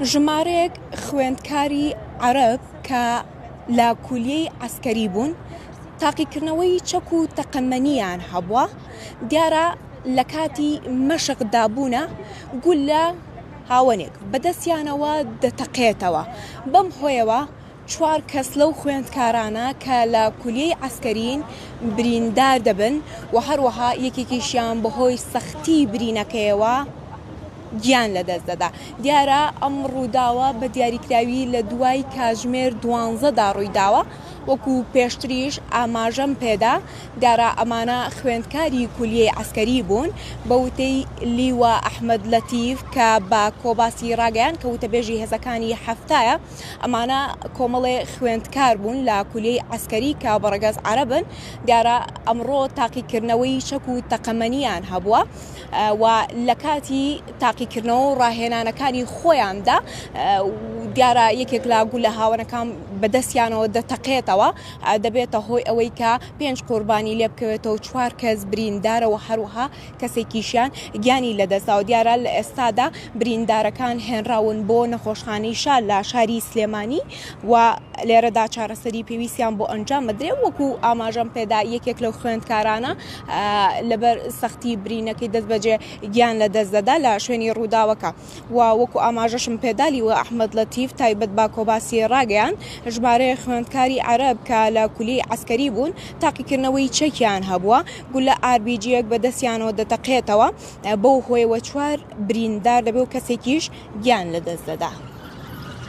ژمارەیەک خوێندکاری عەرەب کە لە کولیەی عەسکەری بوون، تاقیکردنەوەی چەک و تەقەمەنییان هەبووە، دیارە لە کاتی مەشقدا بوونە گوللە هاوەنێک بەدەستیانەوە دەتەقێتەوە، بەم هۆیەوە چوار کەس لەو خوێندکارانە کە لە کولیەی عەسکەرین بریندار دەبن و هەروەها یەکێکیشیان بەهۆی سەختی برینەکەیەوە گیان لەدەست دەدا. دیارە ئەم ڕووداوە بە دیاریکراوی لە دوای کاژمێر دوانزەدا ڕوویداوە، وەکو پێشتریش ئاماژەم پێدا دیارە ئەمانە خوێندکاری کولیەی عەسکەری بوون، بە وتەی لیوا ئەحمەد لەتیف کە بە کۆباسی ڕاگەیاند کە وتەبێژی هێزەکانی حەفتایە، ئەمانە کۆمەڵێ خوێندکار بوون لە کولیەی عەسکەری کە بە ڕەگەز عەرەبن، دیارە ئەمڕۆ تاقیکردنەوەی چەک و تەقەمەنیان هەبووە و لە کاتی تاقیکردنەوە و ڕاهێنانەکانی خۆیاندا دیارە یەکێک لە گولە هاوەنەکان بەدەستیانەوە دەتەقێتەوە دەبێتە هۆی ئەوەی کە پێنج قوربانی لێ بکەوێتەوە چوار کەس بریندارەوە هەروەها کەسێکیشیان گیانی لەدەستداوە، دیارە لە ئێستادا بریندارەکان هێنراون بۆ نەخۆشخانەی شار لە شاری سلێمانی و لێرەدا چارەسەری پێویستیان بۆ ئەنجام بدرێ وەکو ئاماژەم پێدا یەکێک لەو خوێندکارانە لەبەر سەختی برینەکەی دەستبەجێ گیان لەدەست دەدا لە شوێنی ڕووداوەکە. و وەکو ئاماژەشم پێدا لیوا ئەحمەد لەتیف تایبەت بە کۆباسی ڕاگەیاند، ژمارەیەک خوێندکاری عەرەب کە لە کولیەی عەسکەری بوون تاقیکردنەوەی چەکیان هەبووە، گولە ئاربیجییەک بە دەستیانەوە دەتەقێتەوە، بەو هۆیەوە چوار بریندار دەبێ و کەسێکیش گیان لەدەست دەدا.